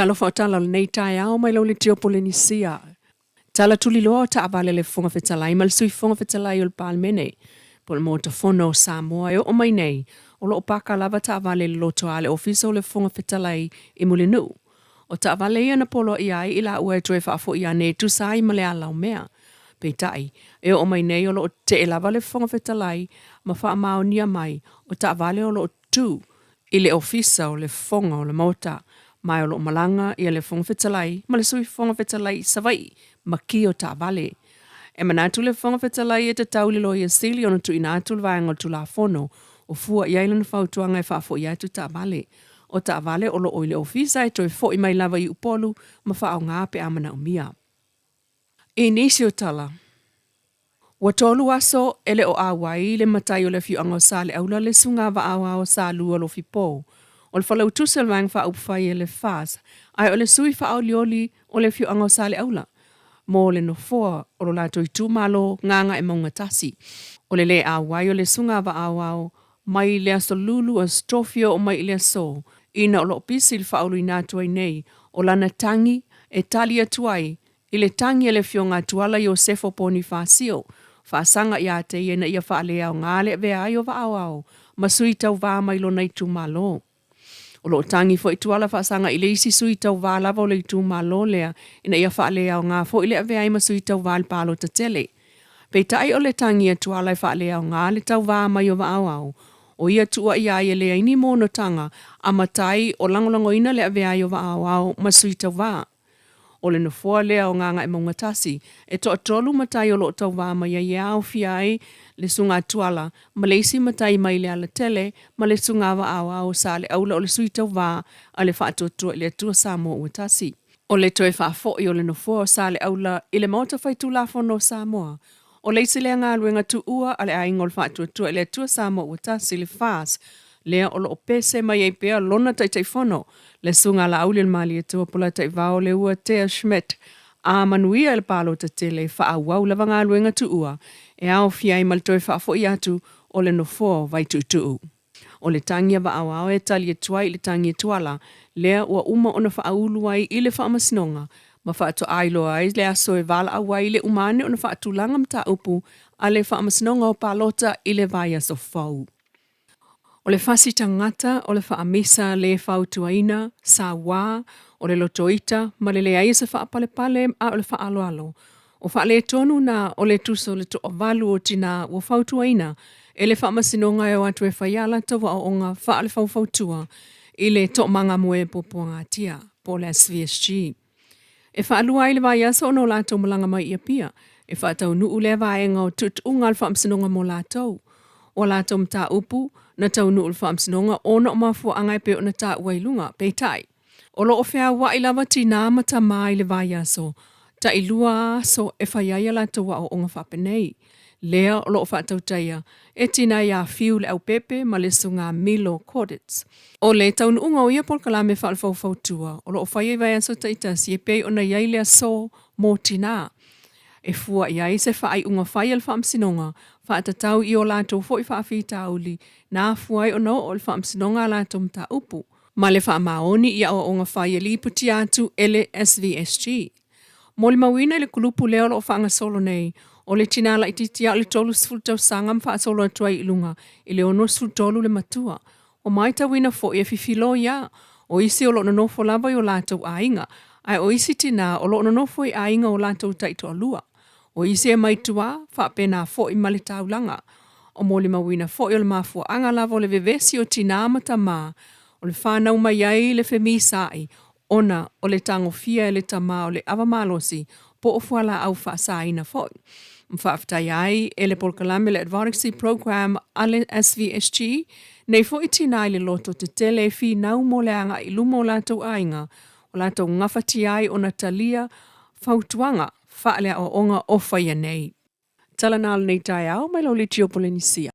Talofa o tala o lenei taeao mai lau Leitio Polenisia. Tala tuliloa o taavale a le Fofoga Fetalai ma le Sui Fofoga Fetalai o le Palemene po o le Maota Fono o Samoa e oo mai nei, o lo o paka lava taavale i le lotoa a le Ofisa o le Fofoga Fetalai i Mulinuu. O taavale ia na poloaia ai i laua e toe faafoi ane e tusa ai ma le ala o mea. Peitai, e oo mai nei o lo o tetee lava le Fofoga Fetalai ma faamaonia mai o taavale o lo o tu i le Ofisa o le Fofoga o le Maota, ma o lo o malaga ia le Fofoga Fetalai ma le Sui Fofoga Fetalai i Savaii ma ki o taavale. E manatu le Fofoga Fetalai e tatau i le Loia Sili ona tuuina atu le vaega o le Tulafono o fua i ai lana fautuaga e faafoi atu taavale. O taavale o lo o i le Ofisa e toe foi mai lava i Upolu ma faaaoga pe a manaomia. I nisi o tala, ua tolu aso e le o auai le matai o le afioaga o Saleaula le susuga Vaaoao Salua Lofipo, o le Failautusi o le Vaega Faaupufai a le FAS, ae o le sui faaolioli o le afioaga o Saleaula mo le nofoa o lo latou itumalo Gagaemauga 1. O le lē auai o le susuga Vaaoao mai le aso Lulu Aso Tofi e oo mai i le aso, ina o lo o pisi i le faauluina atu ai nei o lana tagi e tali atu ai i le tagi a le Afioga a Tuala Iosefo Ponifasio, faasaga ia te ia ina ia faaleaoga le avea ai o Vaaoao ma sui tauva mai lona itumalo. O lo o tagi foi Tuala faasaga i le isi sui tauva lava o le itumalo lea ina ia faaleaoga foi le avea ai ma sui tauva i le palota tele. Peitai o le tagi a Tuala e faaleaoga le tauva mai o Vaaoao, o ia tuuaia ai e leai ni monotaga a matai o lagolagoina le avea ai o Vaaoao ma sui tauva. O le nofoa lea o Gagaemauga 1, e toatolu matai o lo o tauva mai ai e aofia ai le Susuga Tuala ma le isi matai mai Lealatele ma le Susuga Vaaoao o Saleaula o le sui tauva a le Faatuatua i le Atua Samoa ua Tasi. O le toe faafoi o le nofoa o Saleaula i le Maota Faitulafono o Samoa, o le isi lea galuega tuua a le Aiga o le Faatuatua i le Atua Samoa ua Tasi, le FAS, lea o lo o pese mai ai pea lona Taitaifono, le Susuga Laauli o le Malietoa Polataivao Leuatea Schmidt, a manuia i le palota tele e faaauau lava galuega tuua e aofia ai ma le toe faafoi atu o le nofoa o Vaituutuu. O le tagi a Vaaoao e tali atu ai i le tagi a Tuala, lea ua uma ona faaulu ai i le Faamasinoga ma faatoa iloa ai le aso e valaau ai i le uma ane ona faatulaga mataupu a le Faamasinoga o Palota i le vaiaso fou. O le fasi tagata, o le faamisa le fautuaina, sauā, o le lotoita, ma le leai o se faapalepale a o le faaaloalo. O faaletonu na o le tusa o le toavalu o tinā ua fautuaina e le Faamasinoga e o atu e fai a latou aoaoga faalefaufautua i le Toomaga Moe Puapuagatia, po o le SVSG. E faalua ai le vaiaso ona o latou malaga mai i Apia, e faataunuu lea vaega o tuutuuga a le Faamasinoga mo latou. O a latou mataupu, na taunuu i le Faamasinoga ona o mafuaaga e pei ona taua i luga, peitai, o lo o feaua'i lava tinā ma tamā i le vaiaso, tailua aso e fai ai a latou aoaoga faapenei. Lea o lo o faatautaia e tina ia Fiu Leaupepe ma le Susuga Milo Corditz. O le taunuuga o ia polokalame faalefaufautua o lo o faia i vaiaso taitasi e pei ona i ai le aso mo tinā, e fua i ai se faaiuga fai a le Faamasinoga faatatau i o latou foi faafitauli na afua ai ona oo i le Faamasinoga a latou mataupu, ma le faamaoni i aoaoga fai e lipotia atu e le SVSG. Molimauina i le kulupu lea o lo o faagasolo nei, o le tinā laitiiti lava o le 30 tausaga ma faasolo atu ai i luga i le 63 le matua. Ua matauina foi e fifiloi lava o isi o lo o nonofo lava i o latou aiga, ae o isi tinā o lo o nonofo i aiga o latou taitoalua. O isi e mai tua, faapena foi ma le taulaga. O molimauina foi o le mafuaaga lava o le vevesi o tinā ma tamā, o le fanau mai ai le femisaai ona o le tagofia e le tama o le ava malosi po o fualaau faasaina foi. Ma faafetaia ai e le polokalame le Advocacy Program a le SVSG nei foi tinā i le loto tetele e finau mo le agai i luma o latou aiga, o latou gafatia ai ona talia fautuaga faaleaoaoga o faia nei. Tala na o lenei taeao mai lau Leitio Polenisia.